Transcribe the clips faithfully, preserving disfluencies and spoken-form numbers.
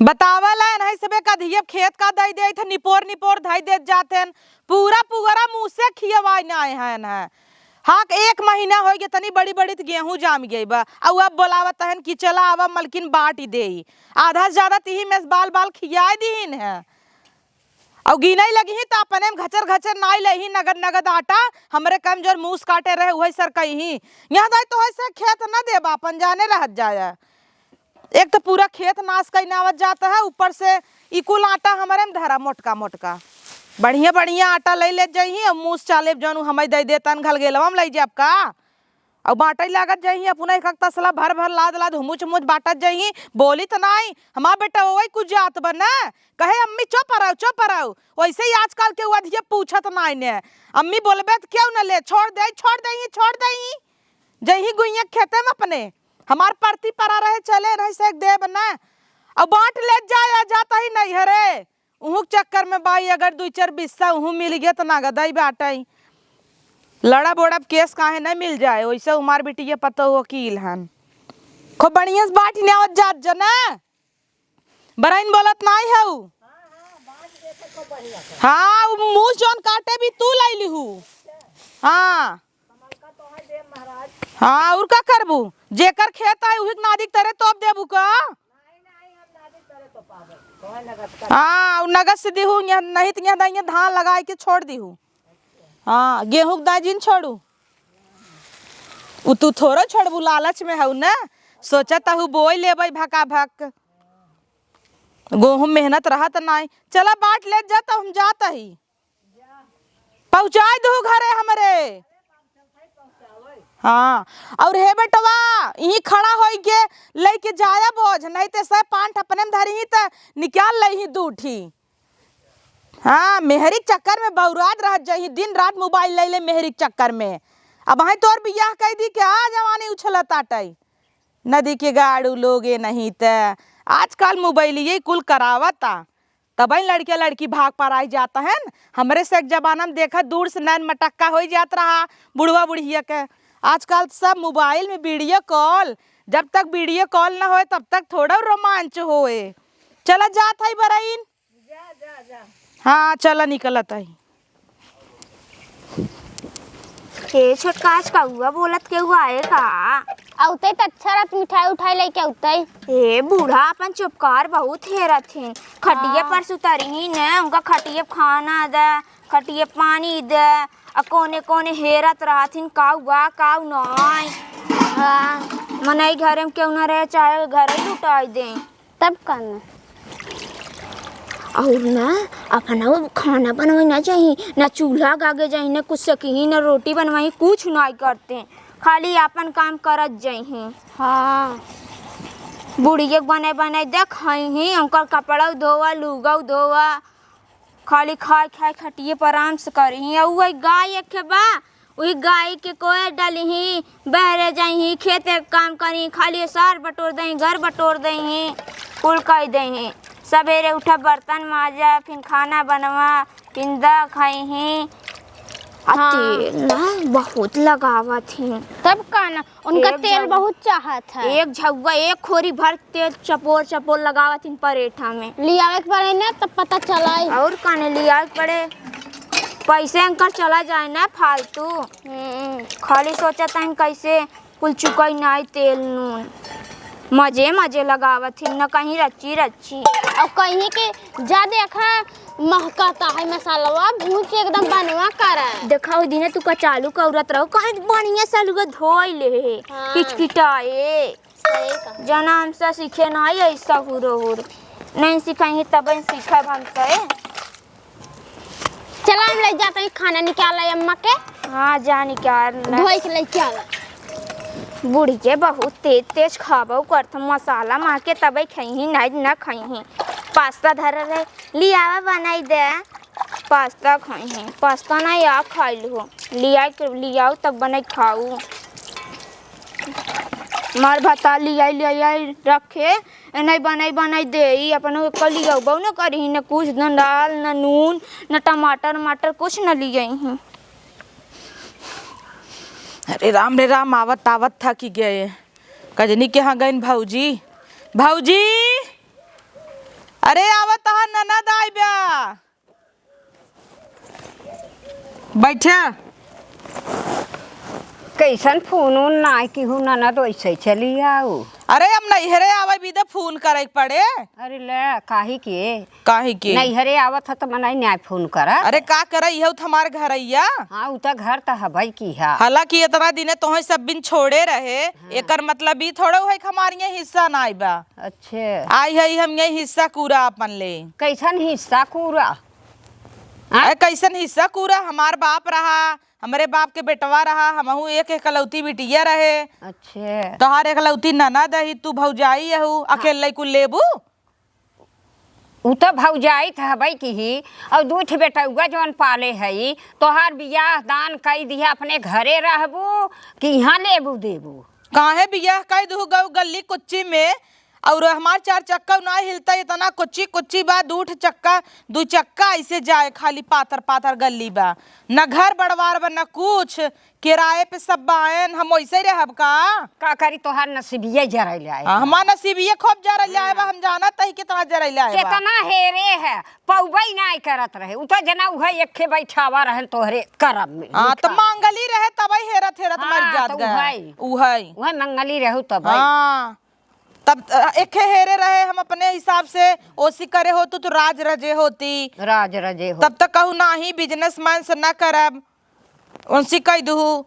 बतावल है, नहीं सबे का धियब खेत का दई देत है, निपोर निपोर धई देत जात हैं। पूरा पुअरा मुँह से खियवाई नाय है, है। हाँ, एक महीना होइ गए, तनी बड़ी बड़ी त गेहूँ जाम गई बा। अउ अब बोलावत हन कि चला आवा मलकिन बाँटि देई। आधा से ज्यादा तिही में से बाल बाल खियाए दिहिन है। अउ गिनई लगिहीं त अपने में घचर घचर नाई लेही नगद नगद आटा, हमरे कम जोर मूस काटे रहे उहइ सरकइहीं। यहाँ दाई तोहइ से खेत न देबा, अपन जाने रहत जाया। एक त पूरा खेत नास कइने आवत जात है, ऊपर से ई कुल आटा हमरे में धरा मोटका मोटका। बढ़िया बढ़िया आटा लइ लेत जइहीं अउ मूस चाले जौन हमइ दइ देतन घलगेलवा में लइ जाब का? अउ बाँटइ लागत जइहीं अपना एक एक तसला भर भर लाद लाद हुमुच हुमुच बाँटत जइहीं। बोली त नाई, हमार बेटा ओवइ कुछ जात बा न, कहे अम्मी चुप रहउ, चुप रहउ। वइसे ही आजकल के उ अधिया पूछत नाई ने, अम्मी बोलबे त केउ न ले, छोड़ देई, छोड़ देई, छोड़ देई। जइहीं गुइया खेते में अपने, हमार परती परा रहे चले रहे से देब न, अउ बाँट लेत जाए आ जात ही नइहरे। उहूँ के चक्कर में बाई, अगर दुइ चार बिस्सा उहूँ मिल गए त नगदई बाटई। लड़ब ओड़ब केस काहे न मिल जाए, वइसे हमार बिटिया पतोह वकील हन। खूब बढ़िया से बाँटि नेवत जात जना। बरइन बोलत नाई हऊ। हाँ, उ मूस जौन काटे भी तू लइ लिहू। हाँ। हाँ, अउर का करबू? जेकर खेत है, उही के नादिक तरे तोप देबू का? हाँ, उ नगद से दिहू, यहाँ नहीं त यहाँ दाई धान लगाइ के छोड़ दिहू। हाँ, गेहूँ के दाई जिन छोड़ू। उ तू थोड़ो छोड़बू, लालच में हऊ न, सोचत हऊ बोइ लेबइ भका भक। गेहूँ मेहनत रहत नाई। चला बाँट लेत जा, त हम जात ही। पहुँचाइ दहू घरे हमरे। हाँ, अउर हे बेटवा, इहीं खड़ा होइ के लइके जाया बोझ, नहीं ते सब पाँठ अपने में धरिहीं त निकाल लइहीं दूठी। हाँ, मेहरी के चक्कर में बउरात रहत जइहीं, दिन रात मोबाइल लइ ले मेहरी के चक्कर में। अबहीं तोर बियाह कइ दी के आ जवानी उछलत आटइ। नदी के गाड़ू लोगे नहीं त आजकल मोबाइलिये कुल करावता। तबही लड़किया लड़की भाग पराई जात हन। हमरे से एक जमाना में देखा दूर से नैन मटक्का होइ जात रहा बुढ़वा बुढ़िया के। आजकल सब मोबाइल में वीडियो कॉल, जब तक वीडियो कॉल न होए तब तक थोड़ा रोमांच होए। चला जात हई बरइन। हाँ, चला निकलत हई। ए छोटका, आज कौआ बोलत केहू आए का? अउतई त अच्छा रहत, मिठाई उठाई लइके अउतई। ए बूढ़ा, अपन चुपकार बहुत हेरत हिन। खटिया हाँ। पर सुतरिही ने, उनका खटिया खाना दे, खटिया पानी दे, आ कोने कोने हेरत रहत हिन, काऊ बा, काऊ नाई। हाँ। मनई घरे में केहू ना रहे, चाहे घरे लुटाई दे। तब का ना? अउर ना, अपना वो खाना बनवाई ना चाही, ना चूल्हा गागे जाही, ना कुछ सकिही, ना रोटी बनवाई, कुछ नाई करते, खाली आपन काम करत जाही। हाँ। बुढ़िया के बने बने देखइही, उनकर कपड़ा धोवा, लुगा धोवा, खाली खाए खाए खटिए पर आराम से करिही। अउ वही गाय एक बा, वही गाय के कोयर डालिही, बहरे जाइही, खेते के काम करिही, खाली सार बटोर दइही, घर बटोर दइही, कुल कइ दइही। सबेरे उठा, बर्तन माजा, फिर खाना बनवा, फिर दा खइही। आ हाँ। तेल ना बहुत लगावत ही। तब का ना, उनका एक तेल झौ-, बहुत चाहत है। एक झौआ, एक खोरी भर तेल चपोर चपोर लगावत हिन परेठा में। लियावे के पड़े ना, तब पता चलाई। अउर काने लियावे के पड़े, पैसे अंकर चला जाए ना फालतू। हम्म। खाली सोचत हन कैसे कुल चुकई नाई तेल नून। मजे मजे लगावत हिन, न कहीं रच्ची रच्ची। अउ कहीं के जा देखा, महकता है मसालवा, भूज के एकदम बनवा करे। देखा, ओहि दिने तू कचालू कौरत रहो, कहीं बढ़िया से अलुआ धोई ले हे, हाँ। किटकिटाए। सही कहा। जना हमसे सीखे नाई ऐसा हुरो हुर। नहीं सिखाई तब सीखब हमसे। चला, हम ले जाते हैं खाना निकाल ले अम्मा के। हाँ, जा निकाल ना। धोई के लेके आवा। बुढ़िया बहुत तेज तेज खाबो करत, मसाला मार के तबे खइही, नहीं ना खइही। पास्ता धर रहे, लियावा बनाई दे। पास्ता खइही, पास्ता नहीं आ खाइल हो। लिया के, लियाऊ तब बनाई खाऊ। मार भाता लियाई, लियाई रखे, ए नहीं बनाई, बनाई दे, ई अपन एक लियाऊ बहु न करी, न कुछ, न दाल, न नून, न टमाटर, टमाटर कुछ न लियाई हैं। अरे राम रे राम, आवत आवत थकी गए। कजनी के यहाँ गइन भौजी, भौजी, अरे, आवत ह ननद आइबा। बैठा। कैसन फोन उन नाय किहू ननद, वैसे चली आऊ। अरे, हम नैहरे आवे बिदे फोन करे के पड़े। अरे ले, काहे के? काहे के? नैहरे आवत ह त मनई नाय फोन करत। अरे, का करे, इहू त हमार घरैया। हाँ, उ त घर त हबई की है। हालांकि इतना दिने तोहे सब बिन छोड़े रहे, हाँ। एकर मतलब ई थोड़े है कि हमार ये हिस्सा नाय बा। अच्छे। आई है हम ये हिस्सा कूरा अपन ले। कैसन हिस्सा कूरा? हाँ? अरे, कैसन हिस्सा कूरा? हमार बाप रहा, हमरे बाप के बेटवा रहा, हमहू एक एकलौती बिटिया रहे। अच्छे। तोहार एकलौती ननद ही, तू भौजाई हऊ, हाँ। अकेले कुल लेबू? उ त भौजाई त हबई की ही, और दू ठे बेटउआ जौन पाले हई, तोहार बियाह दान कई दिहा, अपने घरे रहबू कि इहाँ लेबू देबू? काहे बियाह कई दू गऊ गली कुच्ची में, और हमार चार चक्का ना हिलता, इतना कुच्ची कुच्ची बा, दू ठे चक्का, दू चक्का ऐसे जाए, खाली पातर पातर गली बा, न घर बड़वार बा, न कुछ, किराए पे सब बाएन, हम वैसे ही रहब का? का करी, तोहार नसीबिये जरैले आए हाँ, बा। हमार नसीबिये खूब जरैले आए बा, हाँ। हम जानत ही कितना जरैले आए बा। कितना हेरे है, पौबई नाय करत रहे, उ त जना उहे एक्खे बैठावा रहन तोहरे करम में, हाँ, त लिखा। मांगली रहे तबई हेरत हेरत हाँ, मर जात त गए। उहई। उहई। उहई मंगली रहू तबई। हाँ। तब, अ, एक्खे हेरे रहे, हम अपने हिसाब से ओसी करे होतू, तू राज रजे होती। राज रजे हो। तब तक कहू नाही, business man से ना करब, उनसे कह दूहू,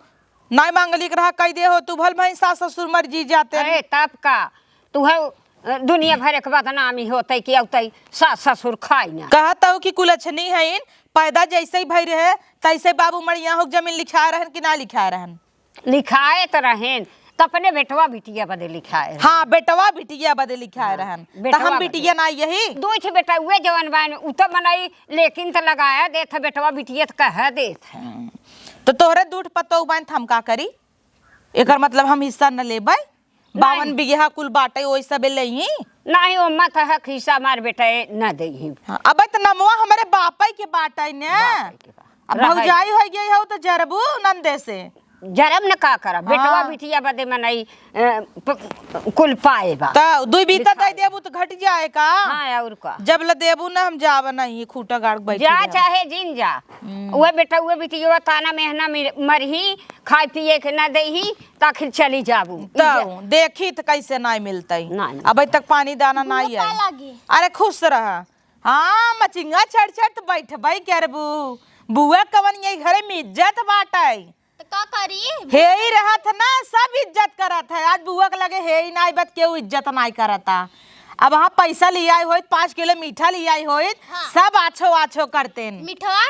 नाय मांगलिक रहा, कह दे होतू, भल भाई सास ससुर मर जी जाते। अरे, तब का? तू है, अ, दुनिया भर एक बदनामी होतई कि औतई सास ससुर खाई ना। कहत हूँ कि कुलछनी हईन, पैदा जैसे ही भई रहे, तैसे बाबू मड़िया हो जमीन लिखाए रहन कि ना लिखाए रहन? लिखाए त रहेन, त अपने बेटवा बिटिया बदे लिखाए रहन। हाँ, बेटवा बिटिया बदे लिखाए हाँ, रहन। त बेटवा हम बदे। बिटिया ना यही? दू ठे बेटउए जवन बान, उ त मनई लेकिन त लगाया देत है, बेटवा बिटिया त कह देत है। हम्म। त तोहरे दू ठे पतोह बान, त हम का करी? एकर मतलब हम हिस्सा न लेबै? नहीं। बावन बिगहा कुल बाटै, ओई सबे लेही? नहीं, ओमा त हक हिस्सा हमार बेटै न देही। हाँ, अबै त नमवा हमरे बापै के बाटै ने। बापै के बा। अब रहै भौजाई दे। होइ गई हौ त जरबू नंदे से। जरब न का करब? बेटवा हाँ। बिटिया बदे मनई, अ, प-, कुल पाए बा। त दुई बीता लिखा दे है। देबू त घट जाए का? हाँ, और का? जब ल देबू न हम जाब नहीं, खूटा गाड़ के बैठी जा रह। चाहे जिन जा। हम्म। उहे बेटा, उहे बिटिया ताना मेहना मिर-, मरही, खाए पिए के ना देही, त आखिर चली जाबू। त इज्जत देखी त कैसे नाई मिलतई। नाई मिलतई। अबै तक पानी दाना नाई आई। अरे खुश रह। हाँ, मचिंगा चढ़ चढ़ त बैठबै करबू। बुआ कवन यही घरे में इज्जत बाटै। त का करी? हेई रहत ना, सब इज्जत करत है। आज बुआ के लगे हेई नाई बत केहू इज्जत नाई करता। अब हाँ पैसा लियाई होइत, पाँच किलो मीठा लियाई होइत, हाँ। सब आछो आछो करतेन। मिठवा?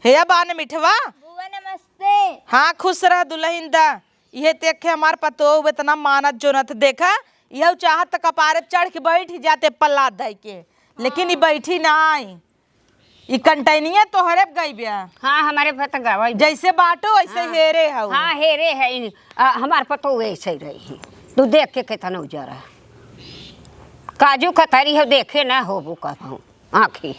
हे बान मिठवा। बुआ नमस्ते। हाँ, खुश रह दुलहिन दा। इहे देख के हमार पतोह एतना मानत जोनत, देखा, इहउ चाहत त कपारे चढ़ के बैठ जाते पल्ला धइ के, लेकिन ई हाँ। बैठी नाई। ई कंटैनिया तोहरे पे गई बिया। हाँ, हमरे पे त गवई। जैसे बाटो, वैसे हाँ। हेरे हउ। हाँ, हेरे है इन, आ, हमार पतोह ऐसे रही। तू देख के केतना उजर है। काजू कतरी हो, देखे ना होबो कहूँ। आँखी।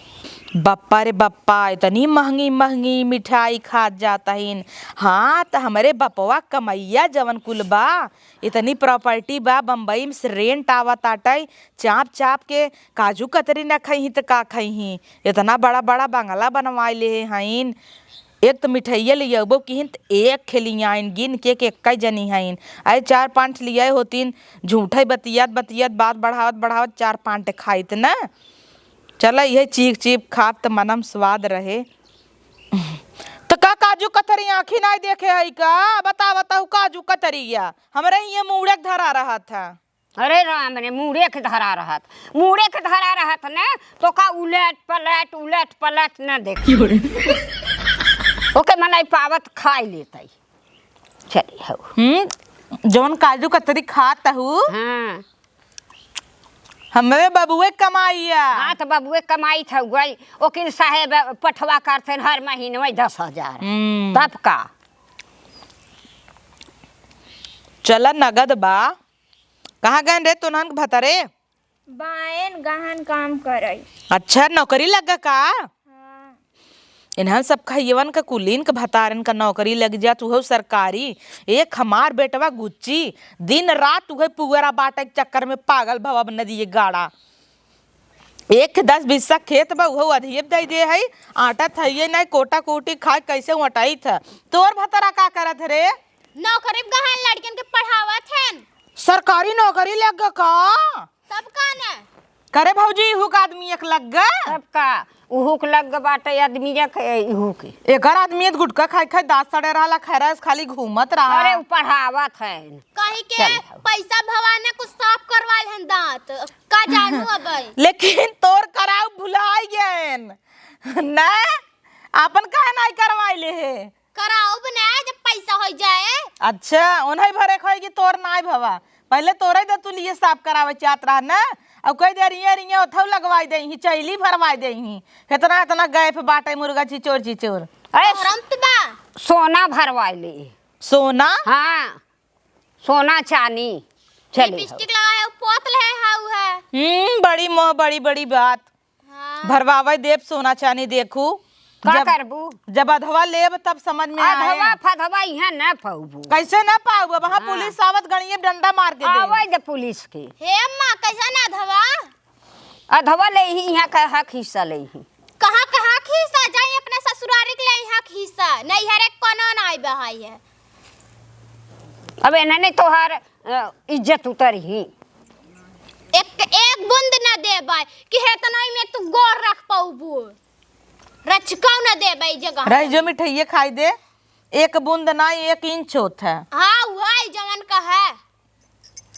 बप्पा रे बप्पा, इतनी महँगी महँगी मिठाई खात जात हइन। हाँ, त हमरे बपवा कमैया जवन कुल बा, इतनी property बा, बम्बई में से rent आवत आटै, चाप चाप के काजू कतरी न खइहीं त का खइहीं? इतना बड़ा बड़ा बंगला बनवाए लेहे हइन। एक त मिठइया लियउबो किहिन त एक खे लियाइन, गिन के, के एक्कै जनी हइन। अरे चार पाँच लियाए होतिन, झूठै बतियात बतियात, बात बढ़ावत बढ़ावत चार पाँच ठे खाइत न। चला, इहे चीख चीप खाब त मनम स्वाद रहे। त का काजू कतरी आँखी नाई देखे हई का? बता, बताऊ काजू कतरिया। हमरे हिये मूड़े के धरा रहत है। अरे राम रे, मूड़े के धरा रहत। मूड़े के धरा रहत ने, तो का उलट पलट, उलट पलट न देखी। ओके मनई पावत खाई लेतई। चली हऊ। हम्म, जौन काजू कतरी खात हऊ। हाँ। हमरे बबुए कमाइया। हाँ, त बबुए कमाइत हउवै। वकील साहेब पठवा करथेन हर महीनवै दस हजार। हम्म। तब का? चला नगद बा। कहाँ गएन रे तोनहन के भतरे? बाएन गहन काम करै। अच्छा, नौकरी लग का? हाँ। इन्हन सब खइयवन क कुलीन क भतारन क नौकरी लग जात, उहउ सरकारी। एक हमार बेटवा गुच्ची, दिन रात उहइ पुअरा बाटइ क चक्कर में पागल भवा नदिये गाड़ा। एक दस बीस खेत बा, उहउ अधिये दइ दे हइ। आटा थइये नाहीं, कोटा कूटी खाइ कइसे अटाइत ह। तोर भतरा का करत ह रे? नौकरी गहन लड़कियन के पढ़ावत हन। सरकारी नौकरी लग ग का? तब का न? करे भौजी, इहू क आदमी एक लग ग। तब का? उहू क लग ग बाटे आदमी एक, इहू के। एकर आदमी त गुटखा खाइ खाइ दाँत सड़े रहला, खैरा से खाली घूमत रहा। अरे, उ पढ़ावत हन। कहीं के चल। पैसा भवा ने कुछ साफ करवा लेहन दाँत। का जानू अब। लेकिन तोर कराउ भुलाइ गएन। न? आपन काहे नाहीं करवाइ लेहे? कराउब ना, जब पैसा होइ जाए। अच्छा, ओनही भरे क होइ कि तोर नाहीं भवा। पहिले तोरे दतुलिये साफ करावे चाहत रहा न। अब कहि दे रिये रिये ओथउ लगवाइ देइहीं, चइली भरवाइ देइहीं। हेतना हेतना गैप बाटे मुर्गा चिचोर चिचोर। अरे, तोहरम त बा। सोना भरवाइ ले। सोना? हाँ, सोना चानी। चले लिपस्टिक लगाए, पोत लेहे हउ है। हम्म, बड़ी मोह, बड़ी, बड़ी बात। हाँ। भरवावे देब सोना चानी, देखू। का जब, करबू? जब अधवा लेब तब समझ में आए। अधवा फधवा इहाँ न पउबू। कइसे न पाउब? अब हाँ, हाँ। पुलिस आवत गणिये डंडा मार के दे। आवे दे पुलिस के। हे अम्मा, कइसे न अधवा? अधवा लेइहीं, इहाँ क हक हिस्सा लेइहीं। कहाँ क हक हिस्सा? जाई अपने ससुरारी क लेइहीं हक हिस्सा। नइहरे क कोनो नाहीं बहाई है। अब एनहने तोहार, अ, इज्जत उतरही। एक, एक बूंद न देबै कि हेतनई में तू गोर रख पउबू। रचकौ न देबै जगह। रहि जो मिठाइये खाइ दे, एक बूंद नाहीं, एक इंच होत है। हाँ, वही जवन का है।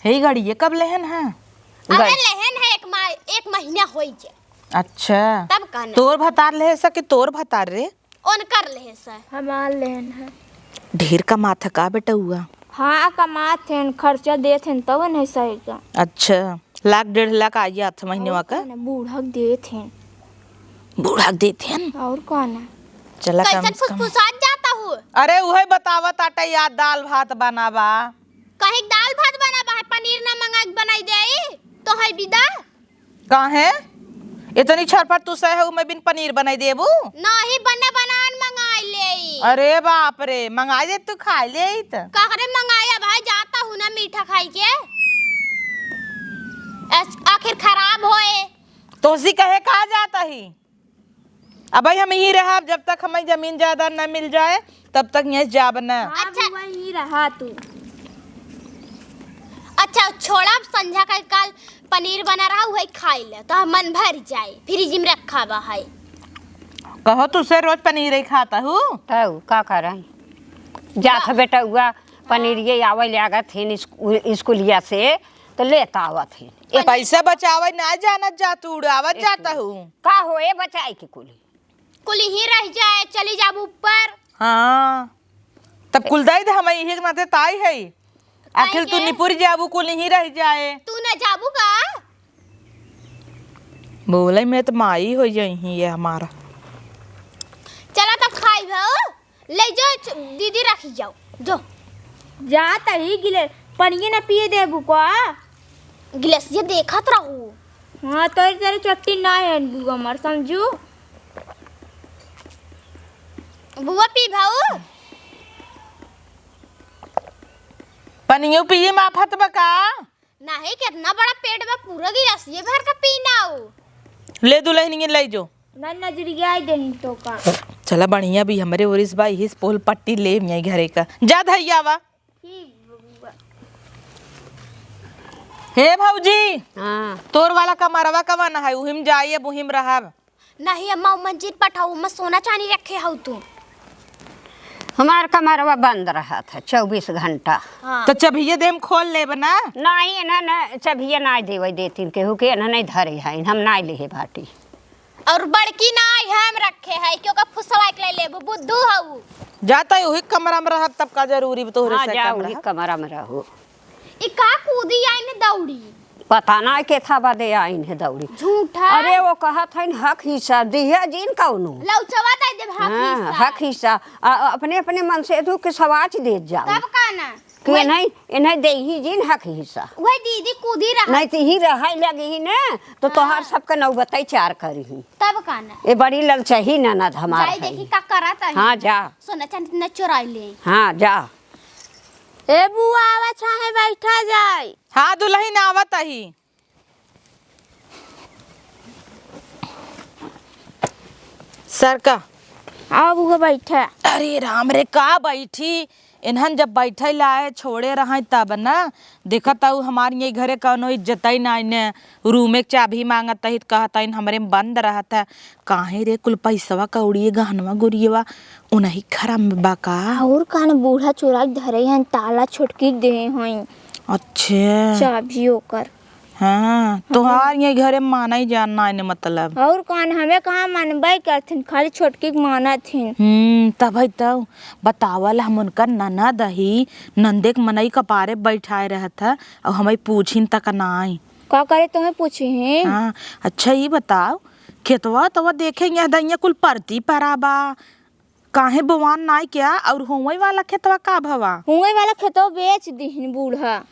हे घड़िये कब लेहन है? अरे घड़ी। लेहन है एक मा-, एक महीना होइ जे। अच्छा। तब का न? तोर भतार लेहे स कि तोर भतार रे? ओनकर लेहे स। हमार लेहन है। ढेर कमात ह का बेटउआ? हाँ, कमात हन, खर्चा देत हन तब न सही का। अच्छा, लाख डेढ़ लाख आइ जात ह महीनवा और का? का न, बूढ़ा क देत हन। बूढ़ा क देत हन? और का न? चला कम कैसन से कम। फुसफुसात जाता हूँ? अरे उहे बतावत आटे यार, दाल भात बनावा। कहीं दाल भात बनावा है, पनीर ना मंगा के बनाई देई, तो है विदा। काहे? इतनी छरपट तू सहे हो, मैं बिन पनीर बनाई देबू? नहीं, बने बनान मंगाई लेई। अरे बाप रे, मंगाई दे तू खाई लेइत। का करे मंगाई, अब भाई जाता हूँ ना मीठा खाई के। ऐस-, आखिर खराब होए। तोहसी कहे का जाता ही? अबइ हम इहीं रहब, जब तक हमइ जमीन जायदाद न मिल जाए, तब तक इहें जाब न। हाँ, अच्छा। बुआ, इहीं रहा तू। अच्छा, छोड़ा, अब संझा का काल पनीर बना रहा, उहइ खाइ ले, तो मन भर जाए, फ्रिज में रखा बा है। कहो, तू से रोज पनीर ही खाता हूँ? तउ का करइ? जात बा- बेटउआ, पनीरिये आवइ लागत हिन स्कू-, स्कूलिया से, तो लेत आवत हिन। ए, पैसा बचावइ नाहीं जानत जा तू, उड़ावत जाता हूँ। का होए बचाइ के कुली? कुली ही रहि जाए, चली जाब ऊपर। हाँ, तब कुल दइ दे, हम इहे के नाते ताई है। आखिर तू काहे के? निपुर जाबू, कुल ही रहि जाए। तू न जाबू का? बोलइ में त माई होइ जइहीं ये हमार। चला तब खाइ भउ। लइ जो, च-, दीदी रखि जाउ, जो। जा तही गिले, पनिये न पिए देबू का? गिलसिया देखत रहू। हाँ, तोरे तरे चट्टी ना है बुआ मर, समझू? बुआ पी भाऊ। पनियो पिए में आफत बा का? नाहीं, केतना बड़ा पेट बा, पूरा गिलासिये भर के पीना हो। ले दुलहिनिया, ले जो। ना नजरिया देही तो का। चला बढ़िया भी हमरे ओरिस बा, इहिस पोल पट्टी ले मियाई घरे का। जा धैया बा। ठीक बबुआ। हे भौजी, हाँ। तोर वाला कमरवा कवन है? उहिम जाई, अब उहिम रहब। नहीं अम्मा, उ मंजीर पठाऊ, ओमा सोना चानी रखे हऊ तू। हमार कमरवा बंद रहत है चउबीस घंटा। हाँ। तो चभिये दे, हम खोल लेब ना। नहीं, इन्हें न, चभिये नाहीं देवे देतिन केहू के, इन्हें नहीं धरे है, हम नाहीं लेहे बाटी। और बड़की नाहीं हम रखे है, क्यों का फुसवा के ले लेबू, बुद्धू हऊ। जाता है वही कमरा में रहब, तब का जरूरी बा तोहरे हाँ, से जा, कमरा? वही कमरा में रहो। ई का कूदी आइन दौड़ी? पता ना केथा बदे आइन है दौड़ी। झूठा। अरे वो कहत हइन हक हिस्सा दिहे जिन कौनो। लौचवा दे देब हक हाँ, हिस्सा। हक हिस्सा। आ, अपने अपने मन से एदू के सवाच देत जाओ। तब का ना? कि वही इन्हें, इन्हें देही जिन हक हिस्सा। वही दीदी कूदी रहा। नहीं तो ही रहे लगी ही ना, तो हाँ। तोहार सबके नौबतई चार करी ही। तब का ना? ये बड़ी ललचही ननद हमार जाई है। देखी का करत है। हाँ, जा। सोना चांदी न चोराई ले। हाँ, जा। ए बुआ, आवा छाहे बैठा जाए। हाँ दुलहिन, आवत अही। सरका। आओ बुआ, बैठा। अरे राम रे, का बैठी? इन्हन जब बैठे लाए छोड़े रहै तब न। देखत हऊ हमार ये घरे कौनो इज्जतै नाई ने। रूमे के चाभी माँगत ही त कहत हईन हमरे में बंद रहत है। काहे रे, कुल पैसवा कौड़िए गहनवा गुरियवा उनही घरा में बा का? और का न, बूढ़ा चोरा के धरे हैं, ताला छोटकी के देहे हैं। अच्छा। चाभी ओकर। हाँ, तोहार ये घरे माना ही जान नाई ने मतलब। और कौन, हमें कहाँ मानबे करथिन, खाली छोटकी के मानत हिन। हम्म, तब है तो बतावल हम उनकर ननद ही, नंदे के मनई कपारे बैठाए रहत है, और हमें पूछिन तक नाई। का करे तुम्हें पूछी हैं? हाँ, अच्छा ये बताओ, खेतवा तवा देखे यहाँ दइया कुल परती परा बा, काहे बोवान नाई क्या? और हुवई वाला खेतवा का भवा? हुवई वाला खेतवा बेच दिहिन बूढ़ा।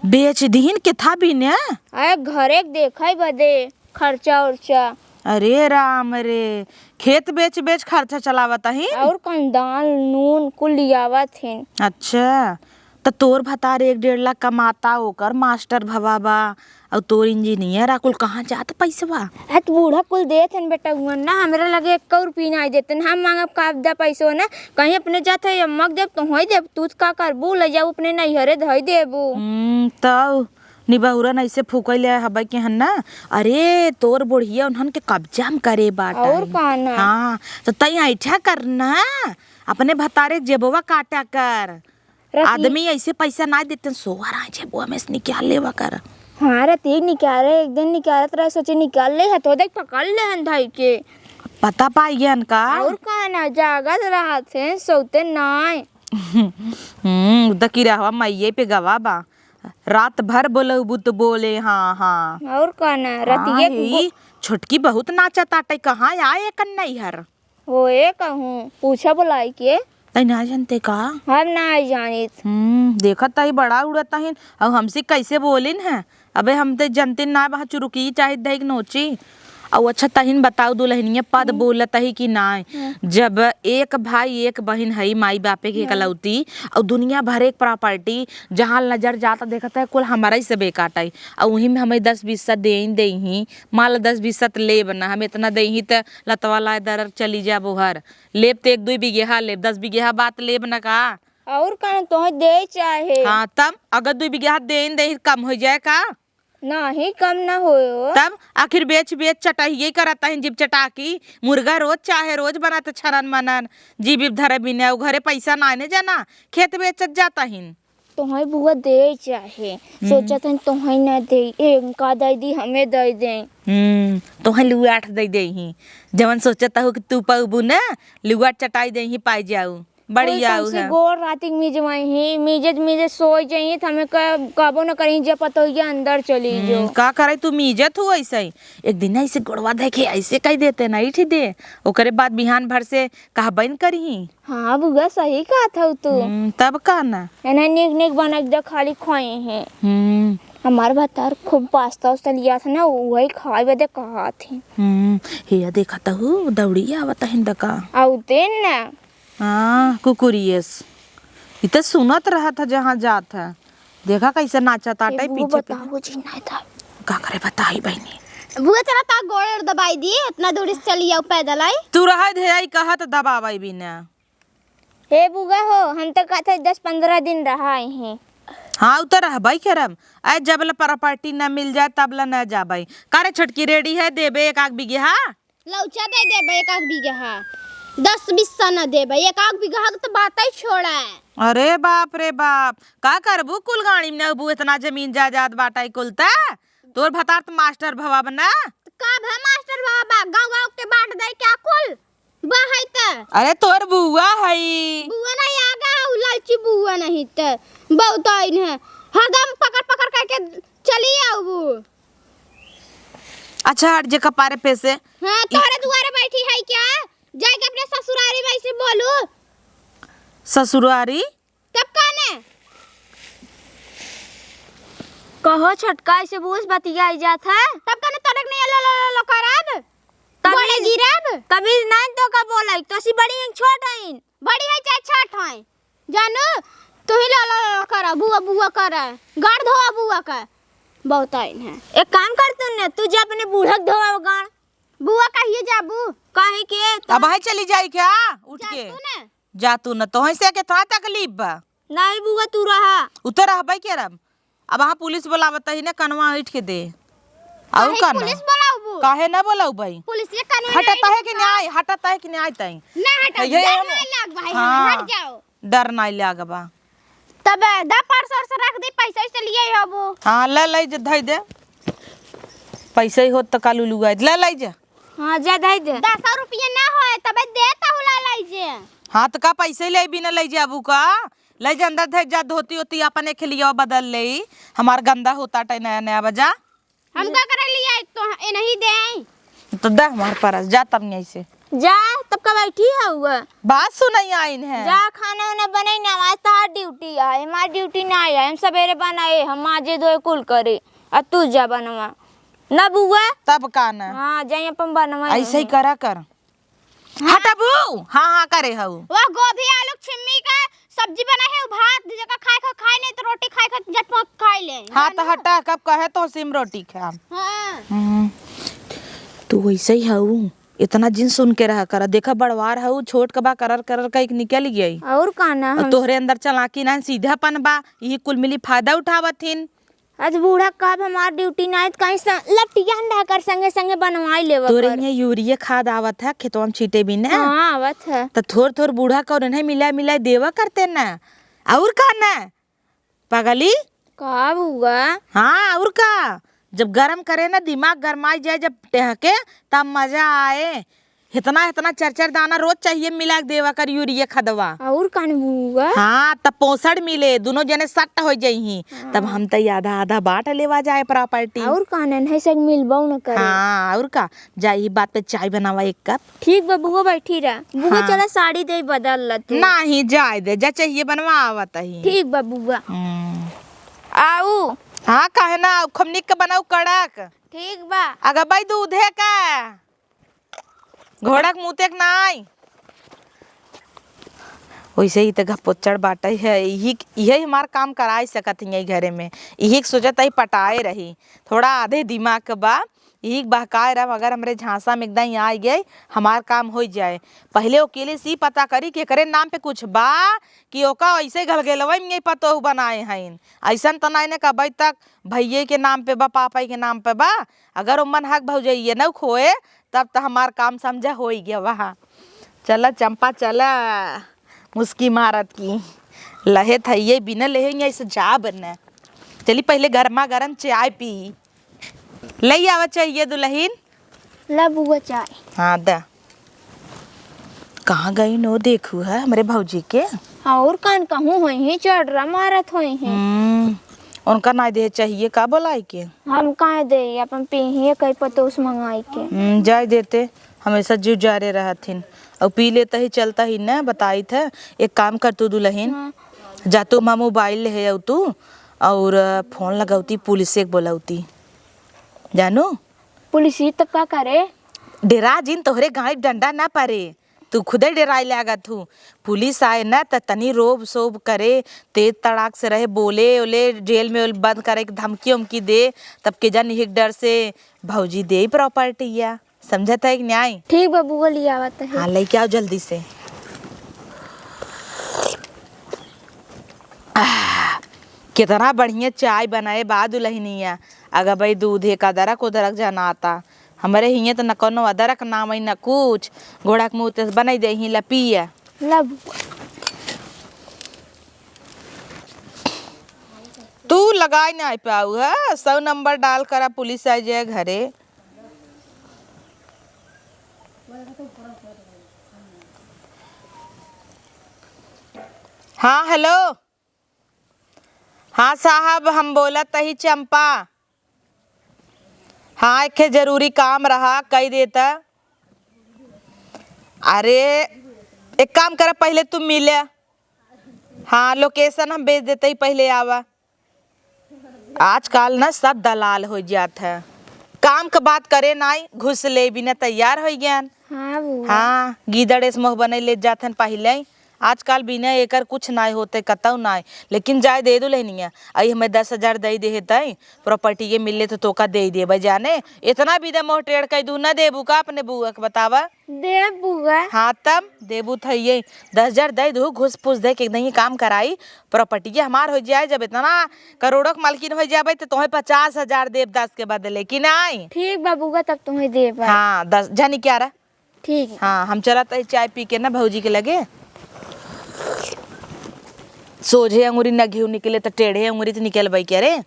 बेच दिहिन? केथा बिने? अरे घरे के देखई बदे, खर्चा उर्चा। अरे राम रे, खेत बेच बेच खर्चा चलावत ही? और कौन, दाल नून कुल लियावत हिन। अच्छा, त तोर भतार एक डेढ़ लाख कमाता, ओकर मास्टर भवा बा, अउ तोर इंजीनियर, आ कुल कहाँ जात पैसवा? आ त बूढ़ा कुल देत हन बेटा, हुआ ना, हमरा लगे एक्को रुपया नाई देत हन। हम मांगब का दा पैसवा ना, कहीं अपने जात है, अम्मा के देब, तोहई देब, तू त का करबू, ले जाऊ अपने नैहरे धई देबू। हम्म, तउ निबहुरन ऐसे फूकैले हबै के हन ना। अरे, तोर बुढ़िया उन्हन के कब्जा में करे बाटा। और का ना? हाँ, त तई ऐठा कर ना, अपने भतारे के जेबवा काटा कर। रतिया आदमी ऐसे पैसा ना देते, सोहर आए जेबुआ में से निकाल लेवा कर। हाँ, रतिया निकाले, एक दिन निकालत रहे, सोचे निकाल ले, हथो देख पकड़ ले हन धाई के। पता पाई गयन का? और का ना, जागत रहत हैं, सोते नाय। हम्म, उ त किरहवा मइये पे गवा बा। रात भर बोलबू त बोले, हाँ, हाँ। और का ना, हाँ, रतिया ई कुकु- छोटकी बहुत नाचत आटे, कहाँ आए एक नैहर? होए कहूँ, पूछा बुलाई के। तई ना जानते का? हम ना जानित। हम्म, देखत तई बड़ा उड़त तहिन, अउ हमसे कैसे बोलिन है? अबे हम ते जनतिन ना, वहाँ चुरुकी चाहे धैक नोची। अउ अच्छा तहिन बताओ दुलहनिया, पद हम्म। बोलत ही कि नाय? हम्म। जब एक भाई एक बहिन हई, माई बापे के हम्म। एकलौती, अउ दुनिया भर एक प्रॉपर्टी, जहाँ नजर जाता देखत है, कुल हमारा ही सबे काटाई। अउ वहीं में हमें दस बीस सा देइन देही, मान ला दस बीस सा त लेब ना, हम इतना देही त लतवा लाए दरर चली जाबो हर। लेब त एक दुई बिगहा लेब, दस बिगहा बात लेब ना का? और का, तोहे दे चाहे। हाँ, तब अगर दुई बिगहा देन दे, कम हो जाए का? नाही, कम ना होयो। तब आखिर बेच, बेच चटहिए करत तहिन, जीभ चटाकी, मुर्गा रोज चाहे रोज बनत छनन मनन, जीभ धरे बिना, उ घरे पैसा ना आने जाना, खेत बेचत जाता हिन। तोहई बुआ दे चाहे, हम्म। सोचत हन तोहई ना दे, ए, का दे दी, हमें दे दे। हम्म, तोहई लुआठ दे दे ही, जवन सोचत हो कि तू पउबू ना, लुआठ चटाई दे ही, पाई जाऊ, बड़ी कोई आऊ तुमसे है। गोर राती के मिजवाई ही, मिजत मिजत सोई जाई, त हमें क-, कबो न करी, जब पतोहिया अंदर चली हम्म, जो। का करे तू मिजत हो ऐसे ही? एक दिन ऐसे गोड़वा देखे, ऐसे कह देते ना, इठी दे, ओकरे बाद बिहान भर से कहबे न करी। हाँ बुआ, सही कहत हऊ तू। हम्म, तब का ना? एने नीक नीक बना के दे, खाली खाए हैं। हम्म। हमार भतार खूब पास्ता उस्ता लिया था ना, वही खाए बदे कहा थे। हम्म, हे देखत हऊ, दौड़ी आवत हिन दका। आउते ना। हाँ, कुकुरियस। इ त सुनत रहत ह जहाँ जात ह। देखा कैसे नाचत आटे ए, बुआ पीछे पीछे। बताओ जी, नहीं था। का करे बताई बहिनी? बुआ चला ता गोड़ दबाई दी, इतना दूर से चली आओ पैदल आई। तू रहे धे आई कहत दबावई बिना। हे बुआ हो, हम त कहत हई दस पन्द्रह दिन रहा आई हैं। हाँ, उ त रहबई करम। आए जब ले प्रॉपर्टी न मिल जाए तब ले न जाबई। का रे छोटकी रेडी है, देबे एक आध बिगहा? लौचा दे देबे एक आध बिगहा, दस बीस सा न देबे, एक आध बिगहा के त बातई छोड़ा। अरे बाप रे बाप, का करबू कुल गाड़ी में नहबू, इतना जमीन जायदाद बाटई कुल त? तोर भतार त मास्टर भवा बना। त का भा मास्टर भवा बा, गाँव गाँव के बाँट दे क्या कुल? बा है त। अरे तोर बुआ हई। बुआ नहीं आगा, उ लालची बुआ नहीं त। बहुत आइन है। हरदम पकड़ पकड़ करके चली आऊ। अच्छा हट जे कपारे पे से। हाँ, इ- तोहरे दुआरे बैठी है क्या? जाके अपने ससुरारी में ऐसे बोलू। ससुरारी? तब का ने? कहो छोटका, ऐसे बूझ बतियाई जात है। तब का ने तोरे के नहीं लो, लो, लो, लो करब? तमीज, गोड़े गिरब? तमीज नाइन तो का बोलाई, तो सी बड़ी हैं, छोट हैं। बड़ी है चाहे छोट है, जानू, तू ही लो, लो, लो करब, बुआ, बुआ करब, गाड़ धोआ बुआ का, बहुत आइन है। एक काम कर तू ने, तू जा अपने बूढ़क धोआ गाड़। बुआ कहिए जाबू? काहे के तो अब वहीं चली जाई क्या? उठ जा के तू ना। जा तू ना, तोहई से केतना तकलीफ बा। नहीं बुआ, तू रहा। उतर रहबे के रब। अब वहाँ पुलिस बोलावत ही ना, कनवा ऐंठ के दे। और काहे का ना? पुलिस बोलाउबू? काहे ना बोलाउबे? पुलिस ये कानून हटत नहीं है कि है। नहीं? हटत है कि नहीं तई? ना हटत, ये डर हम नहीं लाग भाई, हाँ। हट जाओ। डर नहीं लाग बा। तब दा पर्स वर्स रख दी, पैसा वैसा लिए होबू। हाँ, ले ले जे, धई दे। पैसा ही होत त कालू लुगाई, ले ले जे। हाँ, जा धई दे। दस रुपया ना होए, तबे दे त उला ले जे। हाँ, त का पैसे ले बिना ले जाबू का? ले जा अंदर, धई जा, धोती ओती अपन एक लिया बदल ले। हमार गंदा होता टे नया नया बजा। हम का करे लिया, तो ए नहीं दे आई। तो दे हमार परस, जा तब यहीं से। जा, तब का बैठी है हुआ? बात सुनाई आइन है। जा, खाना उना बनाई ना, आज तहार ड्यूटी आए, हमार ड्यूटी ना आए, हम सवेरे बनाए, हम माजे धोए कुल करे, आ तू जा बनवा। ना बुआ? तब का ना? हाँ, जाई अपन बनवा। ऐसे ही करा कर। हटबू? हाँ, हाँ करे हऊ। वह गोभी, आलू, छिम्मी का सब्जी बनाए है, भात जेका खाए खा खाए, नहीं तो रोटी खाए खा झटपट खाए ले। हाँ, तो जानू? हटा, कब कहे तो सिम रोटी खाम। हाँ। हम्म, तू वैसे ही हऊ, इतना जिन सुन के रहा कर। देखा बड़वार हऊ, छोट का बा करर करर का एक निकल गई। और का ना, और हम तोहरे अंदर चालाकी ना, सीधापन बा, यही कुल मिली फायदा उठावत हिन। आज बूढ़ा कहब हमार ड्यूटी ना आइत, कहीं स-, लपटिया अंडा कर संगे संगे बनवाई लेवा तोरे कर। यहाँ यूरिया खाद आवत है खेतवा में छीटे बिना। हाँ, आवत है। त थोर थोर बूढ़ा का और इन्हें मिला मिला देवा करते ना। और का ना? पगली? का बुआ? हाँ, और का? जब गरम करे ना, दिमाग गरमाई जाए जब टहके, तब मजा आए। इतना, इतना चार, चार दाना रोज चाहिए मिला के देवा कर यूरिया खदवा। और कान बुआ? हाँ, तब पोषण मिले, दोनों जने सट हो जइही। हाँ। तब हम त आधा, आधा बांट लेवा जाए प्रॉपर्टी। और कान नहीं से मिलबो न करे। हाँ, और का? जा, ई बात पे चाय बनावा एक कप। ठीक बा बुआ, बैठी रह। बुआ, हाँ। चला साड़ी दे बदल ल तू। नहीं, जाए दे, जा चाहिए बनवा आवत ही। ठीक बा बुआ। हम्म। आऊ। हाँ, काहे ना, खूब निक के बनाऊ कड़क। ठीक बा। अगर भाई दूधे का घोड़क मुँह तेक नाई। वैसे ही त घपोचड़ बाटे है, यही, यही हमार काम कराए सकत ही घरे में। यही के सोचत ही पटाए रही, थोड़ा आधे दिमाग के बा, यही के बहकाए रह, मगर हमरे झांसा में एकदम आ गए, हमार काम हो जाए। पहले अकेले से ही पता करी कि एकरे नाम पे कुछ बा कि ओका ऐसे घलगेलवा में पतोह बनाए हईन। ऐसन त नाई ने कबई तक भैये के नाम पे बा, पापा के नाम पे बा। अगर ओमन हक भौजइये न खोए, तब त हमार काम समझा होई गया वहाँ। चला चंपा चला, मुस्की मारत की लहे थइये बिना लेहे ऐसे जाब न। चली पहले गर्मा गर्म चाय पी। लई आवा चाहिए दुल्हन। ला बुआ चाय। हाँ द। कहाँ गई नो देखू है हमरे भौजी के? और कान कहूँ होई है, चढ़रा मारत होई है। हम्म, उनका ना दे चाहिए का बोलाई के? हम काहे दे, अपन पीही कई पतोस मंगाई के। हम्म, जाए देते, हमेशा जीव जारे रहथिन। और पी लेता ही चलता ही न बताइत है। एक काम कर तू दुल्हन, हाँ। जा तू माँ मोबाइल ले है तू और फोन लगौती पुलिस से बोलौती। जानू? पुलिस ही तब का करे? डेरा जिन तोहरे गाड़ी डंडा ना परे। तू खुदे डेराए लागत हूँ। पुलिस आए ना त तनी रोब सोब करे, तेज तड़ाक से रहे, बोले ओले, जेल में ओले बंद करे के धमकी उमकी दे, तब के जान यही डर से भौजी दे प्रॉपर्टी या। समझत है कि नहीं? ठीक बा बुआ, ले आवत है। हाँ, लेके आओ जल्दी से। आह, कितना बढ़िया चाय बनाए बा दुल्हनिया। अगर भाई दूधे का अदरक उदरक जनाता। हमरे हियाँ त न कौनो अदरक नाम है, न कुछ। घोड़ा के मुँह ते बनाई दे ही, ला पिया। ला बुआ। तू लगाई ना पाऊ है, सौ नंबर डाल करा, पुलिस आ जाए घरे। हाँ, हेलो। हाँ साहब, हम बोलत ही चंपा। हाँ, एक ठे जरूरी काम रहा, कई देता। अरे, एक काम करा, पहले तू मिले। हाँ, लोकेशन हम भेज देते ही, पहले आवा। आजकल ना सब दलाल हो जात है, काम के बात करे नाई, घूस ले बिना तैयार हो गयान। हाँ बुआ। हाँ, गीदड़ एस मोह बने ले जात हन पहले ही। आजकल बिना एकर कुछ नाय होते, कतौ नाय। लेकिन जाए दे दुल्हनिया, आई हमें दस हजार दे दे है तई, प्रॉपर्टी ये मिले तो तोका दे देबे जाने। इतना बिना मोह टेढ़ कई दू, ना देबू का अपने बुआ के बतावा? देब बुआ। हाँ तब देबू थइये, दस हजार दे दू, घुस फूस दे के एकदम ये काम कराई, प्रॉपर्टी ये हमार हो जाए। जब इतना करोड़ों के मालकिन हो जाबे तो तुम्हें पचास हजार देब दस के बदले, कि नाय? ठीक बा बुआ, तब तुम्हें देब। हाँ दस जानी क्या रहा। ठीक है। हाँ, हम चलत हई चाय पी के ना भौजी के लगे। सोझे अंगुरी ना घिउ निकले त टेढ़े अंगुरी त निकलबे करे।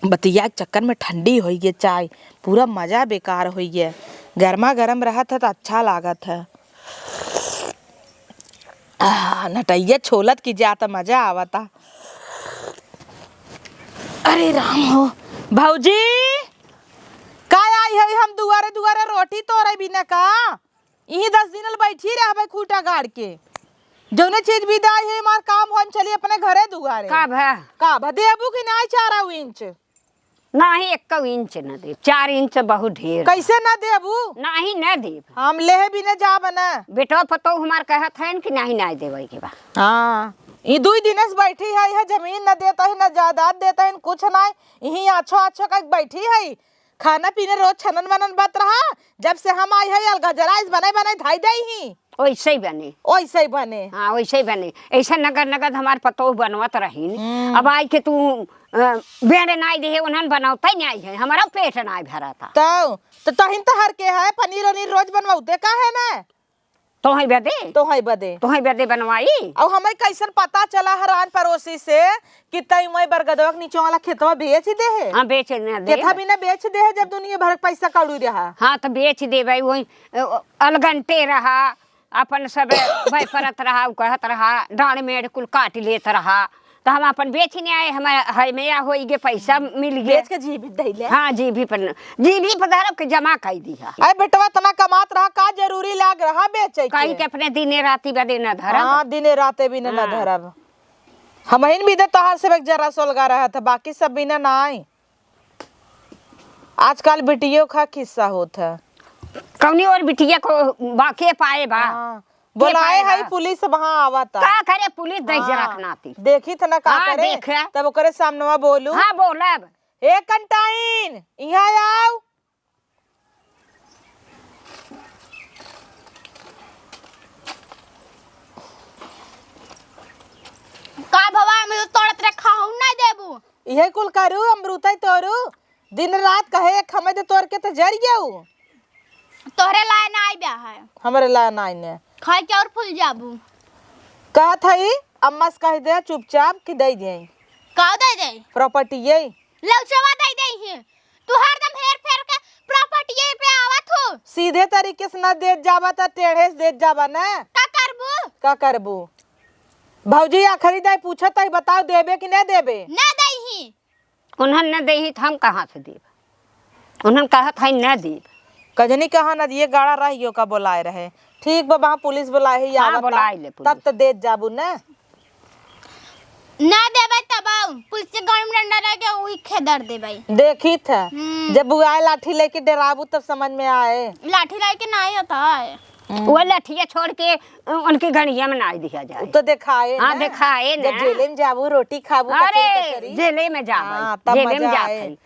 बतिया के चक्कर में ठंडी होई गे चाय, पूरा मजा बेकार होई गे। गर्मा गर्म रहत है त अच्छा लागत है। आह, नटैया छोलत की जात मजा आवता। अरे राम हो, भौजी, का आई है हम दुआरे दुआरे रोटी तोरे बिना का? इही दस दिन ल बैठी रहबे खूटा गाड़ के। जौने चीज भी दाई है हमार काम हो, हम चली अपने घरे दुआरे। का भा? का भा देबू कि नाय चार इंच? नाही, एक्को इंच न देब, चार इंच बहुत ढेर। कैसे न देबू? नाही, न देब। हम लेहे भी न जाब न। बेटवा पतोह हमार कहत हन कि नाही, नाही देवे के बा। हाँ, ई दुई दिन से बैठी है, यह जमीन न देता है, न जायदाद देता है, कुछ ना, यही आछो आछो का बैठी है। खाना पीने रोज छनन मनन बत रहा, जब से हम आई है अलगजराइस बनाई बनाई धाई दई ही। ओइसे ही बने। ओइसे ही बने। हाँ, ओइसे ही बने। ऐसा नगद नगद हमार पतोह बनवत रहीन। हम्म। अब आई के तू, अ, बेंड नाई देहे, उन्हन बनवता ही नाई है, हमारा पेट नाई भरता। तो, तो तहिन तो हर के है, पनीर वनीर रोज बनवाते का है ना? तोहई बदे? तोहई बदे। तोहई बदे बनवाई? अब हमें कैसन पता चला हरान पड़ोसी से कि तई मैं बरगदवा के नीचे वाला खेतवा बेच दे है? हाँ, बेच न दे। केथा भी ना बेच दे है, जब दुनिया भर के पैसा कौड़ी रहा। हाँ, तो बेच देबे, वही, अ, अलगंटे रहा, अपन सब वह परत रहा, उ कहत रहा, डांड़ मेड़ कुल काट लेत रहा, तो हम अपन बेच न आए, हमें, हमें या होई गे, पैसा मिल गे। बेच के जी भी धइले। हाँ, जी भी पर, जी भी पर धरब के जमा कई दिहा। अरे बेटवा, इतना कमात रहा, का जरूरी लाग रहा बेचे के? कहीं के अपने दिने राती बदे न धरब। हाँ, दिने राते भी न, न हाँ। धरब। हमहिन भी दे तोहार से एक जरा सोलगा रहा था, बाकी सब बिना ना आई। आजकल बिटियो का किस्सा होत है। कौनी और बिटिया को बाके पाए बा? हाँ। के बोलाए पाए है बा? पुलिस वहाँ आवता। का करे पुलिस दहिजरा हाँ। के नाती? देखी त ना का हाँ, करे, देखे। तब ओकरे सामनवा बोलू। हाँ, बोलब। ए कंटाइन, इहाँ आउ। का भवा, हम तो तोड़त रखा हूँ, ना देबू। इहे कुल करू, अमरूतई तोरू, दिन रात कहे एक हमें दे तोड़ के तो जर गऊ। तोहरे लाए ना आई ब्या है। हमरे लाए ना आई ने। खाए के और फूल जाबू। कहत हई, अम्मा से कह दे चुपचाप कि दे दे। का दे दे? प्रॉपर्टी ये। लौचवा दे दे ही। तू हरदम हेर फेर के प्रॉपर्टी ये पे आवत हो। सीधे तरीके से ना देत जाबा त टेढ़े से देत जाबा ना। का करबू? का करबू? भौजी आखिरी दाई पूछत हई, बताओ देबे कि ना देबे? ना दे ही। उन्हन न देही त हम कहाँ से देब? उन्हन कहत हई न देब। कजनी कहाँ नदिये गाड़ा रहियो का बोलाए रहे। ठीक बा, वहाँ पुलिस बोलाए है, हाँ, आवत बोलाए ले पुलिस। तब त देत जाबू न। ना देबै तब आऊ, पुलिस के गाड़ी में डंडा रह गया, वही खेदर देबै। देखी थ, हम्म। जब वो आए लाठी लेके डराबू तब समझ में आए। लाठी लेके ना आए होता है। हम्म। वो लठिया छोड़ के, अ, उनकी घड़िया में नाई दिया जाए। उ तो देखाए हाँ, ना। देखाए जब ना। जेले में जाबू, रोटी खाबू, अरे, कचरी, कचरी। जेले में जाबे। हाँ, तब जेले में मजा जात आए। हई।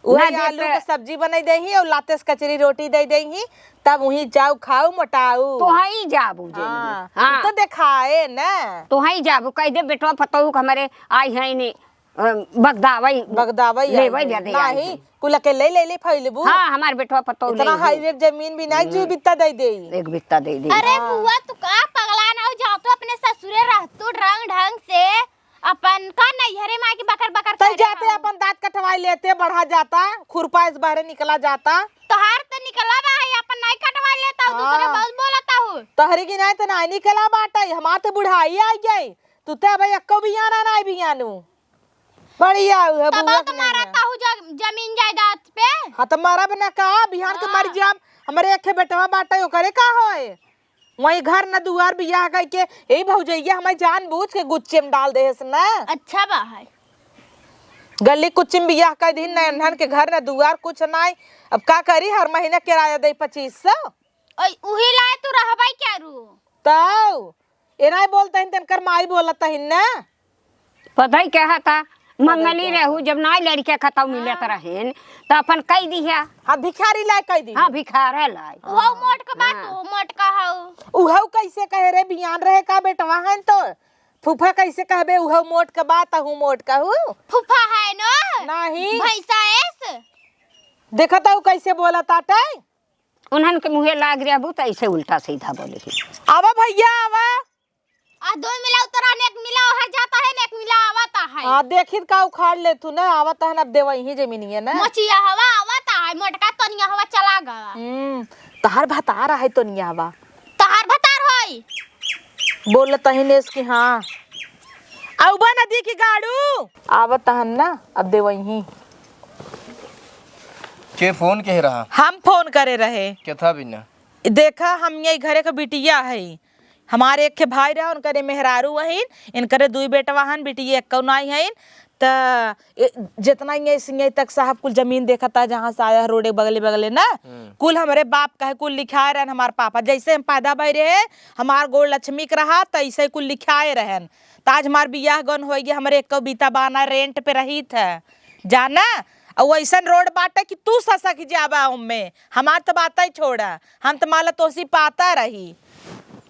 वही ना आलू देते। के सब्जी बनाई देही और लाते से कचरी रोटी दे देही, तब वही जाऊ खाऊ मोटाऊ। तो हई जाबू जेल में। हाँ, हाँ। उ तो देखाए ना। तो हई जाबू, कह दे बेटवा पतोहू के हमरे आई है नहीं। अ, बगदावई, बगदावई लेवई आई है। बदे आई नहीं, है। कुल अकेले ले ले फैलबू। हाँ, हमार बेटवा पतोह इतना नहीं है। हाई रेट जमीन भी नहीं, हम्म। जी बित्ता दे दे। एक बित्ता दे दे। अरे हाँ। बुआ, तू का पगला ना हो, जाओ तो अपने ससुरे रह तू ढंग ढंग से, अपन का नैहरे में आके बकर बकर तब करे जाते हो। अपन दांत कटवाई लेते, बढ़ा जाता, खुरपा इस बाहरे निकला जाता। तोहार तो निकला बा है, अपन नहीं कटवा लेता हूँ, दूसरे हाँ। बहुत बोलता हूँ। तोहरी की नहीं तो नहीं निकला बाटा, हमार तो बुढ़ाई आई गई, तू तो अब एक्को बियाना नहीं बियानू। बढ़िया हुआ तब बुआ तो के मारा नहीं है। ताहू ज-, जमीन जायदाद पे। हाँ, तो मरब न का, बिहान के मर हाँ। जाब। हमरे एक बेटवा बाटे, ओकरे का होए? वही घर न दुआर बियाह कई के, ए भौजैया, हमें जानबूझ के गुच्चे में डाल देहेस न। अच्छा बा है। गली कुच्ची में बियाह कर दीन, न इन्हन के घर न दुआर कुछ नाई। अब का करी, हर महीना किराया दे पच्चीस सौ। ओए, उही लाए तू रहबे क्या रू? तौ, ए नाई बोलत हिन, तनकर माई बोलत हिन ना। पता ही क्या था, मंगली रहू, जब नाई लड़के खतौ मिलत रहेन, त अपन कह दिया। हाँ, भिखारी लाए कह दी। हाँ, भिखारे लाए। वो मोट का बात, हाँ। वो मोट का हऊ। उहऊ कैसे कहे रे, बियान रहे का बेटवा हन तो? फूफा कैसे कहबे, उहऊ मोट का बात, अहू मोट का हू? फूफा है न? नहीं। भैंसा एस। देखत हऊ कैसे बोलत आटे? उन्हन के मुँहे लाग रहबू त ऐसे उल्टा सीधा बोले ही। आवा भैया, आवा। आ दो मिला उतरा ने, एक मिला ओहर जाता है, ने एक मिला आवता है। हाँ, देखित का उखाड़ ले तू ना, आवत है ना, अब देवा यहीं जमीनिया ना। मोचिया हवा आवता है, मोटका तनिया हवा चला गवा। हम्म, तहार भतार है तनिया हवा। तहार भतार होई। बोलत ही नेस कि हाँ। आउबा नदी की गाड़ू। आवत हन ना, अब देवा यहीं। के फोन के रहा? हम फोन करे रहे। के था बिना? देखा, हम यही घरे के बिटिया है। हमारे एक ठे भाई रहा, उनकरे मेहरारू हईन, इनकरे दुई बेटवा हन, बिटिया एक्कौ नाई हईन। त ए, जितना ये सिंगई तक साहब कुल जमीन देखता, जहाँ से आया है, रोडे बगले बगले ना, हम्म। कुल हमरे बाप कहे कुल लिखाए रहन, हमार पापा। जैसे हम पैदा भई रहे, हमार गोड़ लक्ष्मी के रहा, तैसे कुल लिखाए रहन। त आज हमार बियाह गन होई गया, हमरे एक्कौ बीता बाना रेंट पे रही था, जाना। और वैसन रोड बाटे कि तू ससक जाबा ओम्मे। हमार त बात ही छोड़ा, हम त माला तोसी पाता रही।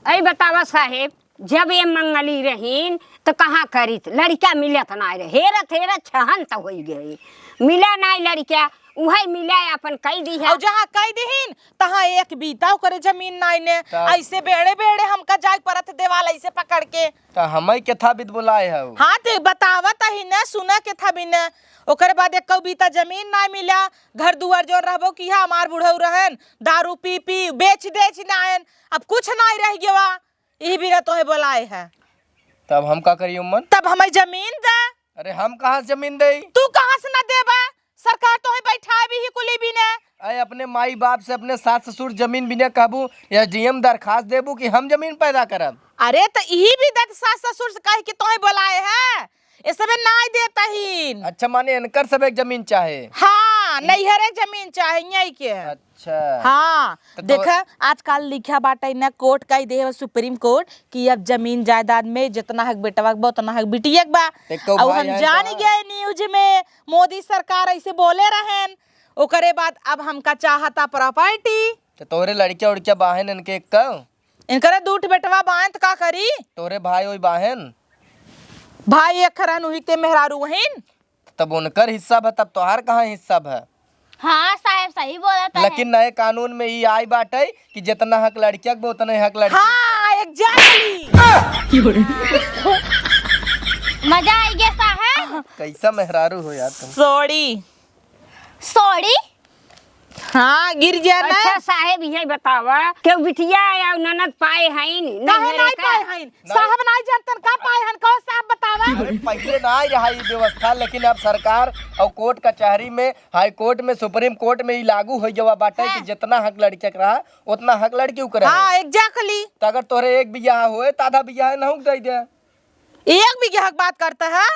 ऐ बतावा साहेब, जब ये मंगली रहीन, त कहाँ करित? लड़िका मिलत नाई रहे। हेरत, हेरत छहन त होई गए। मिला नाई लड़िका, उहै मिला अपन कई दिहा। और जहाँ कई दिहिन, तहाँ एक बीता ओकरे जमीन नाई ने। त ऐसे बेड़े, बेड़े हमका जाए परत देवाल ऐसे पकड़ के। त हमई के था बिद बोलाए हऊ। हाँ, ते बतावत ही न, सुना के था बिन। ओकरे बाद एक्कौ बीता जमीन नाई मिला, घर दुआर जोन रहबो किहा, हमार बुढ़ऊ रहन, दारू पी, पी, बेच, देच नायन, अब कुछ नाई रह गवा। इही बिना तोहे बोलाए है। तब हम का करी उम्मन? तब हमई जमीन दे। अरे हम कहाँ से जमीन देई? तू कहाँ से ना देबा? सरकार तोहे बैठाए भी ही कुली बिना। अरे अपने माई बाप से, अपने सास ससुर जमीन बिना कहबू, एसडीएम दरखास्त देबू कि हम जमीन पैदा करब? अरे त इही बिदा त सास ससुर से कह के तोहे बोलाए है। ए सबे नाई देता ही। अच्छा, माने इनकर सबे जमीन चाहे? हाँ, नैहरे जमीन चाहे, यही के। अच्छा। हाँ, त तो देखा, आजकल लिखा बाटे ना, कोर्ट कई देहे बा, सुप्रीम कोर्ट, कि अब जमीन जायदाद में जितना हक बेटवा के बा, उतना हक बिटिया के बा। एक्कौ और भाई हम है जान का? गए न्यूज में, मोदी सरकार ऐसे बोले रहन, ओकरे बाद अब हमका चाहता प्रॉपर्टी। त तोहरे लड़किया उड़किया बाहेन इनके एक्कौ? इनकरे दू ठे बेटवा बाहेन त का करी? तोहरे भाई ओई बाहेन? भाई एक रहन, उही ते मेहरारू वहीन। तब उनकर हिस्सा भा, तब तोहार कहाँ हिस्सा भा? हाँ साहेब, सही बोलत है। लेकिन नए कानून में ई आई बाटे कि जितना हक लड़किया के बा, उतना ही हक लड़की के। हाँ, exactly। मजा आई गया साहेब। कैसा मेहरारू हो यार तुम। Sorry। Sorry? हाँ, गिर गया ना। अच्छा साहेब, यही बतावा, केहू बिटिया या ननद पाए हईन? काहे नहीं नाई पाए हईन? साहब नाई जानतन का पाए हन, कहो साहब बतावा। अरे पहिले नाई रहा ई व्यवस्था, लेकिन अब सरकार और कोर्ट कचहरी में, हाई कोर्ट में, सुप्रीम कोर्ट में ई लागू हो गवा बाटे कि हाँ। जितना हक लड़किया के रहा, उतना हक लड़कियों के रहे। हाँ, exactly। तो अगर तोहरे एक बिगहा होए, तो आधा बिगहा नहुक दे दे। एक बिगहा की बात करता है,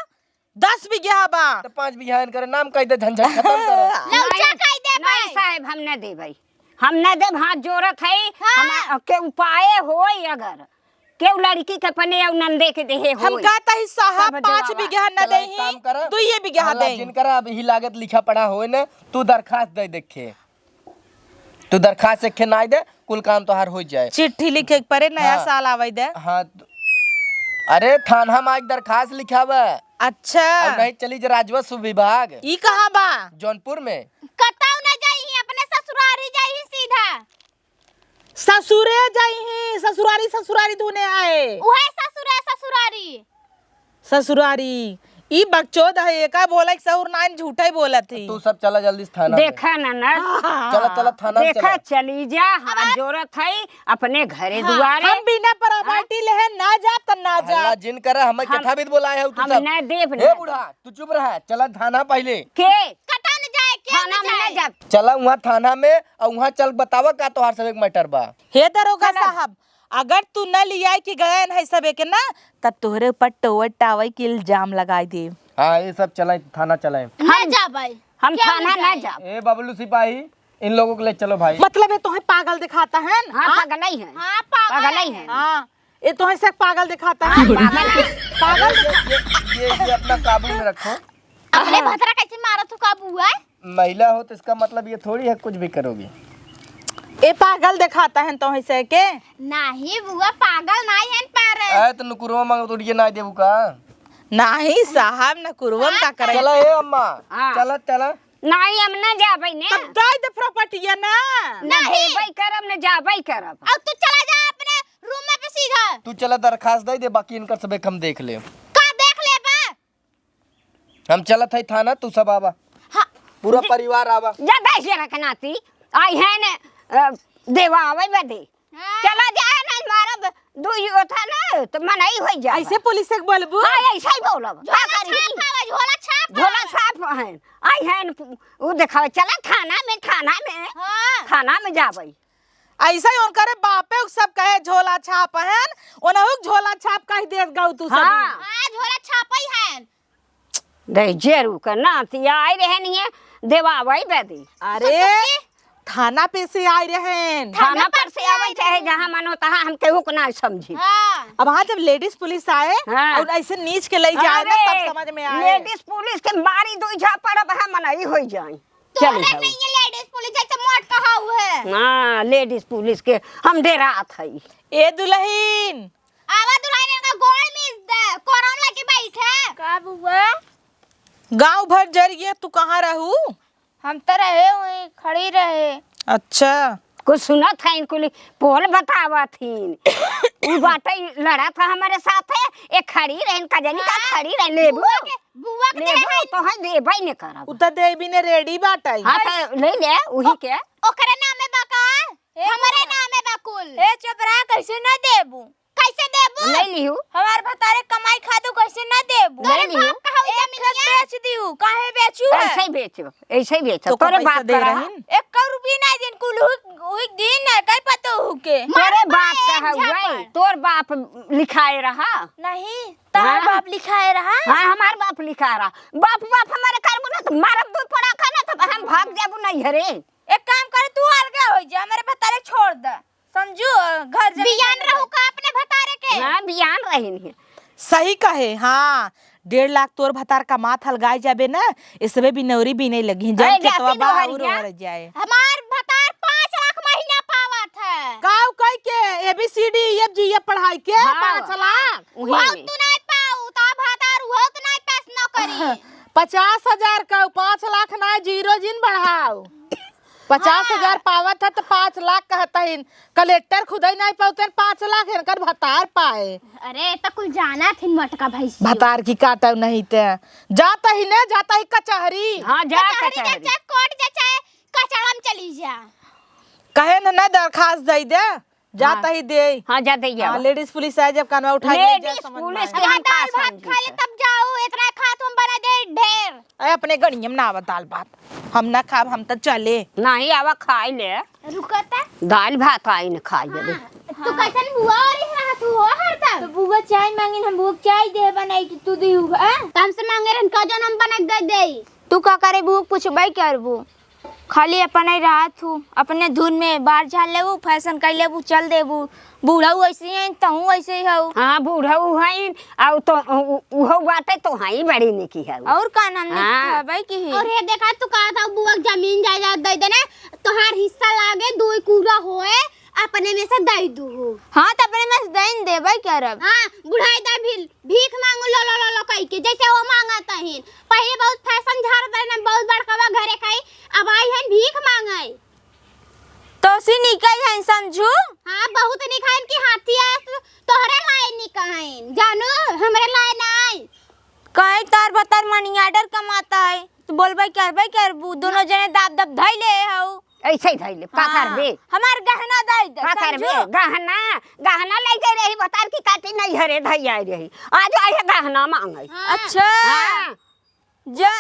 दस बिगहा बा। तो पाँच बिगहा इनकरे नाम कह दे, झंझट खत्म करो। लौचा नहीं, कह दे नहीं भाई। साहेब, हम न देबै, हम न देब, हाथ जोड़त है। हाँ। हम के उपाय होई, अगर केहू लड़की के अपने और नंदे के देहे हम होई, कहता ही साहब, तब पाँच देवावा। बिगहा न चला, एक देही, काम करा, दुइये बिगहा हल्ला देही। जिन करा, अब ही लागत लिखा पढ़ा होए न, तू दरखास्त दे देखे। तू दरखास्त एक ठे नाई दे, कुल काम तोहार हो जाए। चिट्ठी लिखे के परे, नया हाँ। साल आवे दे। हाँ, त-, अरे थाना में आके दरखास्त लिखावे। अच्छा। और नहीं चली जा राजस्व विभाग। ई कहाँ बा? जौनपुर में। कतौ न जाई, अपने ससुरारी जाई सीधा। ससुरे जाई, ससुरारी, ससुरारी धुने आए। उहे ससुरे, ससुरारी। ससुरारी, ई बकचोद है, एका बोले के सहूर नाइन, झूठा ही बोलत ही। तू सब चला जल्दी से थाना में। देखा ना, ना। हाँ। चला, चला थाना में देखा, चला। चली जा, हाथ जोड़त है, अपने घरे हाँ, दुआरे। हम बिना प्रॉपर्टी हाँ? लेहे ना जाब, त ना हल्ला जाब। जिन करा, हमें हम, कथा भी बोलाए हो तू हम सब। ना देब, ए ना बूढ़ा, देब। तू चुप रहा, चला थाना पहले। के? कतन जाए, के थाना में ना जाए? ना जाब। चला वहाँ थाना में, और वहाँ चल बतावा का तोहार सब एक मैटर बा। हे दरोगा चला। साहब, अगर तू न लियाई के गयन है सबे के ना, तब तोहरे ऊपर टोवर टावर के इल्जाम लगाई देब। हाँ, ये सब चलाए, थाना चलाए। ना हम, जाबै। हम क्या थाना हो ना जाए? जाब। ए बबलू सिपाही, इन लोगों को ले चलो भाई। मतलब ये तोहे पागल दिखाता है ना? हाँ, हाँ? पागल ही है। हाँ, पागल पागल ही है। है। हाँ, ये तोहे से पागल दिखाता है। हाँ, पागल है। पागल ये, ये, ये, ये अपना काबू में रखो। अपने भतरा कैसे मारत हो का बुआ? महिला हो तो इसका मतलब ये थोड़ी है कुछ भी करोगी। ये पागल दिखाता है तोहे से के? नहीं बुआ, पागल नहीं है पर आए तो नुकुरवा मांगो तो ये ना देबू का? नहीं साहब, नुकुरवा हाँ, का करे? चला ए अम्मा, हाँ। चला, चला। नहीं, हम ना जाबै ने। तब दे दे प्रॉपर्टिया ना। ना नहीं। देबै करब, ना जाबै करब। अब तू चला जा अपने रूम में पे सीधा। तू चला दरखास्त दे दे, बाकी इनकर सबे हम देख ले। का देख लेबा? हम चलत है थाना, तू सब आवा। हाँ। पूरा दे-, परिवार आवा। जा दे से रखना थी। आई है ने, अ, देवा आवे बदे। हाँ। चला जाए ना, मारब दुई होता ना, तो मनई हो जाए। ऐसे पुलिस से बोलबू? हाँ, ऐसे ही बोलब। का झोला करी? छाप आवे, झोला छाप झोला आवे। छाप है। आई है न, उ देखावे, चला थाना में, थाना में। हाँ। थाना में जाबै। ऐसे ही उनकरे बापे उ सब कहे झोला छाप हन, ओनहु के झोला छाप कह देत गऊ तू सब। हाँ। हाँ, झोला छापै हन। दे जेरू के नाती आए रहन ये देवावै बदे। अरे, संतोषी? थाना पे से आए रहन। थाना थाना पर पर से से आवे आए चाहे रहन। जहाँ मनो तहाँ हम केहू को ना समझी। हाँ। अब हाँ, जब लेडीज पुलिस आए हाँ। और ऐसे नीच के ले जाए ना, अरे, तब समझ में आए। लेडीज पुलिस के मारी दुई झापड़ अब हम मनई होई जाए। तोहरे चल जाओ। नहीं है लेडीज पुलिस, ऐसे मोट कहा हुए है। हाँ, लेडीज पुलिस के हम डेरात हई। ए दुल्हन, आवा दुल्हन, इनका गोड़ मीस दे, कोरम लेके बैठे। का बुआ? गांव भर जर गया, तू कहाँ रहू? हम तो रहे हुई, खड़ी रहे। अच्छा। कुछ सुनत है इनको लिए, पोल बतावत ही। उ बाटे लड़ा था हमारे साथ है, एक खड़ी रहन का जनी का हाँ, खड़ी रह लेबू। बुआ के, बुआ के लेबू देहै। तो है देबै ने करब। उ तो देवी ने रेडी बाटे। हाँ तो ले ले उही ओ-, के। ओकरे नामे बा का? ए हमरे बुआ। नामे बा कुल। ए चोपरा कैसे ना देबू? कैसे देबू? ले लिहू। हमार भतारे कमाई खादू कैसे ना देबू? ले तोरे लिहू। बाप कहा हुई एक खेत जमीनिया? बेच दिहू, काहे बेचू है? ऐसे ही बेचो, ऐसे ही बेचो। तो तोरे पैसा बाप दे कहा। रहीन? एक रुपया ना दिन कुल हुई, हुई दिन है, कई पतो हुके। तोरे मारे बाप बाप कहा एक हुआ, झापड़। तोर बाप लिखाए रहा। नहीं, तार हाँ? बाप लिखाए रहा। हाँ, हमार बाप लिखाए रहा। बाप, बाप हमारे करबू ना तो मारब दू पड़ा खाना तो हम भाग जाबू नहीं हरे। एक काम कर, तू अलगा हो जा, हमारे भतारे छोड़ दे। समझू, घर जमीन बियान नहीं रहू है। का अपने भतारे के? हाँ, बियान रहिन है। सही कहे, हाँ, डेढ़ लाख तोर भतार कमात हलगाई जाबे ना, इसबे बिनौरी बीने लगी, जब अरे, खेतवा जाती बा नौहर और जा। ओहर जाए। हमार भतार पाँच लाख महीना पावत है। काऊ कह के A B C D F G ये पढ़ाई के हाँ। पाँच लाख? उही बहुत में। तू नहीं पाऊ, तो भतार वो तो नहीं पास न करी। पचास हजार का पाँच लाख ना, जीरो जिन बढ़ाओ। पचास हजार हाँ। पावत है तो पाँच लाख कहत हइन। कलेक्टर खुदई नहीं पावतन पाँच लाख, इनकर भतार पाए। अरे, तो कुल जाना थिन मोटका भैंसियो। भतार की काटव नहीं ते। जात ही ने, जात ही कचहरी। हाँ, जा कचहरी जा, कचहरी। चाहे कोर्ट जा, चाहे कचहरा में चली जा। कहे न, न दरखास्त दई दे, जात हाँ। ही दे। हाँ, जा दे हाँ, आवा। लेडीज पुलिस आए जब कानवा उठा के ले जा, लेडीज समझ में पुलिस आए। के हम का दाल भात समझी खा ले थे? तब जाओ, इतना खात हम बना दे ढेर। अरे, अपने गड़ियम ना आवत दाल भात। हम ना खाब, हम त चले। नाही, आवा खाई ले। रुको त। दाल भात आई न खाई ले। हाँ, तू कैसन बुआ और इस रहा तू हो हरदम? तो बुआ चाय मांगिन, हम बुआ चाय दे बनाई तो तू दी हुआ। त हमसे मांगे रहन का जौन हम बना के दे देई। तू का करे बुआ पूछबे करबू? खाली अपने रहत हूँ, अपने धुन में बाहर झाड़ लेबू, फैशन कर लेबू, चल देबू। बूढ़ऊ ऐसे ही हैं, तहूँ ऐसे ही हऊ। हाँ, बूढ़ऊ हैं, अउ तो उ-, उहो बाटे तो हैं, बड़ी निकी है। और का नाम हाँ। निकालबे की है? और ये देखा, तू कहा था बुआ के जमीन जायदाद दे देना, तोहार हिस्सा लागे, दो कूड़ा होए, अपने में से दे दू हो। हाँ, तो अपने में से दे न देबे करब। हाँ, बुढ़ाई दा भी भीख मांगू लो, लो, लो, लो कह के, जैसे वो मांगत हन। पहले बहुत फैशन झाड़त रहन, बहुत बड़का बा घरे खाई, अब आई हन भीख मांगे। तो सी निकल है समझू। हाँ, बहुत निक है इनकी हाथी है, तो तोहरे लाए निक है, जानू, हमरे लाए नाई। कहीं तार भतार money order कमाता है, तो बोलबे करबे करबू, दोनों जने दाब दाब धई ले हऊ। ऐसे ही धइले, पकड़ हाँ, बे। हमार गहना दे दे, पकड़ बे, समझू? गहना, गहना ले गए रही, भतार की काटी नहीं हरे धई आई रही। आज आए है गहना मांगे। हाँ। अच्छा। हाँ। जा,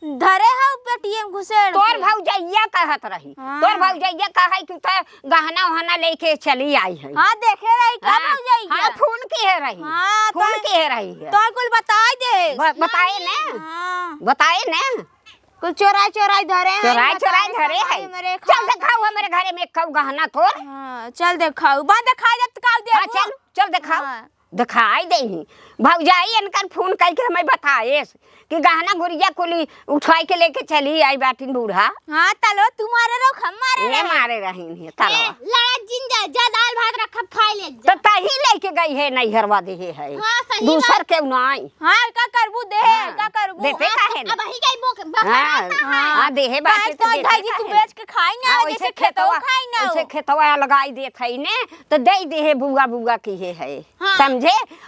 धरे हऊ पेटियम घुसेड़ तोर के। भौजैया कहत रही। हाँ। तोर भौजैया कहे कि ते गहना वहना लेके चली आई है। हाँ, देखे रही का हाँ। भौजैया? हाँ, फोन किहे रही। हाँ, फोन तो किहे रही है। तो कुल बताई दे। ब-, बताए ने? हाँ। बताए ने? कुछ चोराई चोराई धरे हैं, चोराई बताओ, चोराई धरे कहाँ हैं। हमरे चल खाए देखाओ हैं। हमरे घरे में कऊ गहना तोर। हाँ, चल देखाओ। बा देखाई जब तक देबू। चल, चल देखाओ। हाँ। देखाई देही। भौजाई इनकर फोन कइके हमें बताएस कि गहना गुरिया कुली उठाई के लेके चली आई बाटिन बूढ़ा। हाँ, तलो तू मारे रहो, हम मारे ए, रहे। मारे रही नहीं, तलवा। ए, लड़ा जिन जा, जा दाल भात रखब, खाई ले जा। तो तही लेके गई है, नैहरवा देहे है। हाँ, सही दूसर बात। केहू नाई। हाँ, का करबू देहे, हाँ, का करबू? देते हाँ, काहे न? अब वही गई बोक-, बकरा हाँ, था। हाँ, देहे बाटे काहे तो तो देते धाई जी तू काहे न? बेच के खाई ना, हाँ, जैसे वैसे खेतवा खेतवा, खाई ना वैसे हो। खेतवा लगाई देत है ने, तो दे देहे बुआ, बुआ किहे है। हाँ। समझे?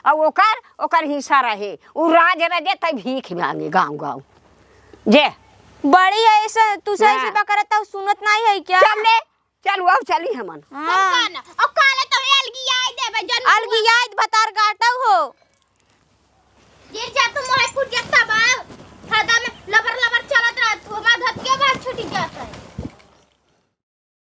और ओकर, ओकर हिस्सा रहे। उ राज रजे तब भीख मांगे गाँव गाँव। जे। बड़ी है ऐसे, तू सही से हाँ। बकरत हऊ, सुनत नाहीं है क्या? चल ले, चल, अब चली हमन। हाँ। तब का ना? और काले तो अलगी आई देबे, जन अलगी आई भतार गाटव हो। गिर जा तू मोहे कुछ जत्ता बा। फायदा में लबर लबर चलत रह, तू हमार धत के बाहर छूटी जात है।